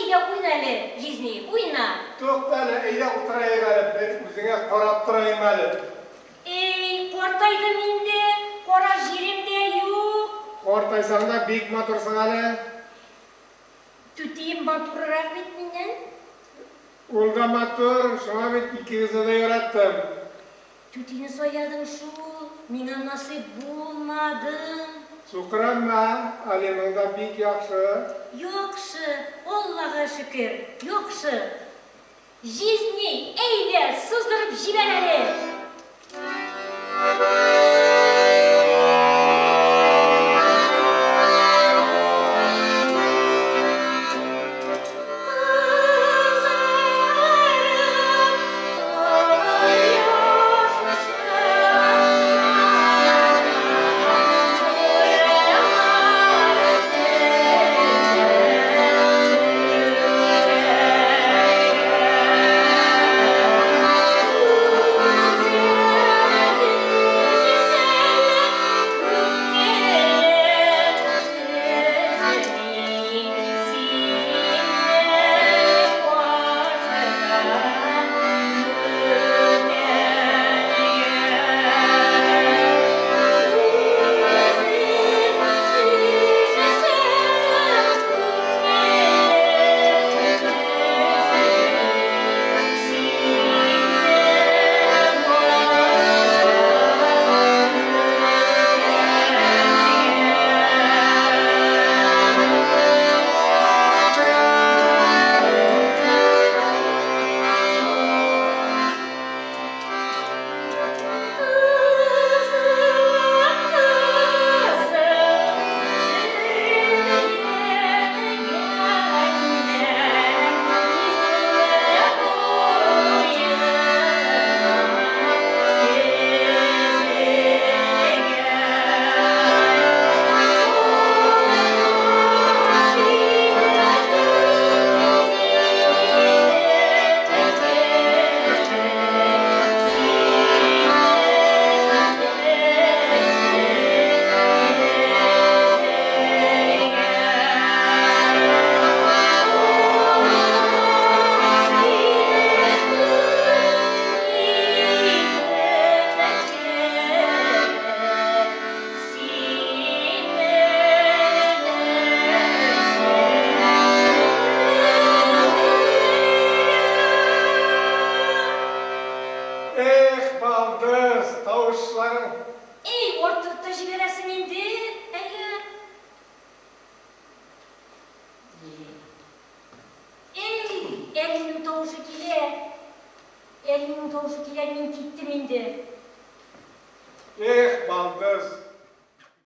Әйдә, уйна әле, җизни, уйна. Тукта әле, әйдә утыраек әле, бер үзеңә карап торыйм әле. Эй, картайдым инде, карар җирем дә юк. Картайсаң да бик матурсың әле. Түтием матуррак бит миннән. Ул да матур, шуңа бит икегезне дә яраттым. Түтине сайладың шул, миңа насыйп булмадың. Сукранма, Алимың да бик яхшы. Яхшы, Аллага шөкер, яхшы. Җизни, әйдә, сыздырып җибәр әле! Эх, балдыз, тавышларың. Эй, арттырып та җибәрәсең инде, әллә? Эй, әнинең тавышы килә. Әнинең тавышы килә, мин киттем инде. Эх, балдыз.